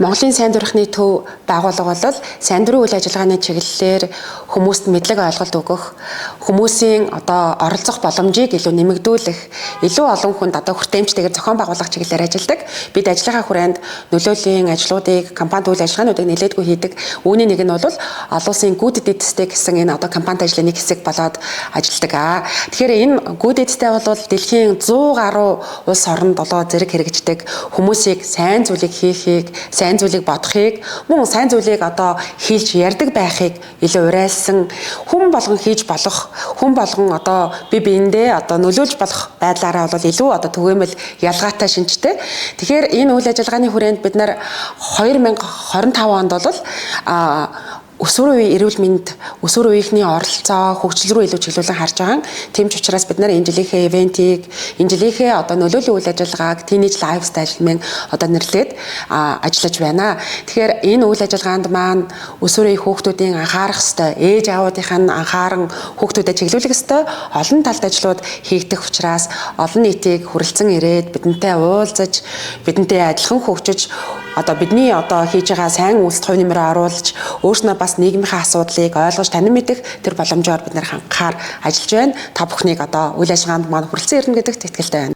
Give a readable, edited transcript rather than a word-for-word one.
Монголын сайн дурынхны төв байгууллага бол сайн дурын үйл ажиллагааны чиглэлээр хүмүүст мэдлэг ойлголт өгөх, хүмүүсийн одоо оролцох боломжийг илүү нэмэгдүүлэх, илүү олон хүнд одоо хүртээмжтэйгээр зохион байгуулах чиглэлээр ажилладаг. Бид ажлынхаа хүрээнд нөлөөлийн ажлуудыг, кампанит үйл ажиллагаануудыг нэлээдгүй хийдэг. Үүний нэг нь бол олон улсын Good Deeds Day гэсэн энэ одоо кампанит ажлын нэг хэсэг болоод ажилладаг. Тэгэхээр энэ Good Deeds Day бол дэлхийн 100 гаруй улс оронд болоо зэрэг хэрэгждэг, хүмүүсийг сайн зүйлийг хийхийг, сайн зүйлийг бодохыг, мөн сайн зүйлийг одоо хэлж ярьдаг байхыг илүү уриалсан, хүн болгон хийж болох, хүн болгон одоо бие биендээ одоо нөлөөлж болох байдлаараа бол илүү одоо түгээмэл, ялгаатай шинжтэй. Тэгэхээр энэ үйл ажиллагааны хүрээнд бид нар 2025 онд бол өсвөр үеийн эрүүл мэнд, өсвөр үеийнхний оролцоо, хөгжил рүү илүү чиглүүлэн харж байгаа. Тийм ч учраас бид нар энэ жилийнхээ event ийг, энэ жилийнхээ одоо нөлөөлийн үйл ажиллагааг Teenage Lifestyle хэмээн одоо нэрлээд ажиллаж байна. Тэгэхээр энэ үйл ажиллагаанд маань өсвөр үеийн хүүхдүүдийн анхаарах ёстой, ээж аавуудынх нь анхааран хүүхдүүдэд чиглүүлэх ёстой олон талд ажлууд хийгдэх учраас олон нийтийг хүрэлцэн ирээд бидэнтэй уулзаж, бидэнтэй адилхан хөгжиж, одоо бидний одоо хийж байгаа сайн үйлсд хувь нэмрээ оруулж, өөрснөө бас нийгмийнхээ асуудлыг ойлгож танин мэдэх тэр боломжоор бид нар хангахаар ажиллаж байна. Та бүхнийг одоо үйл ажиллагаанд маань хүрэлцэн ирнэ гэдэгт итгэлтэй байна.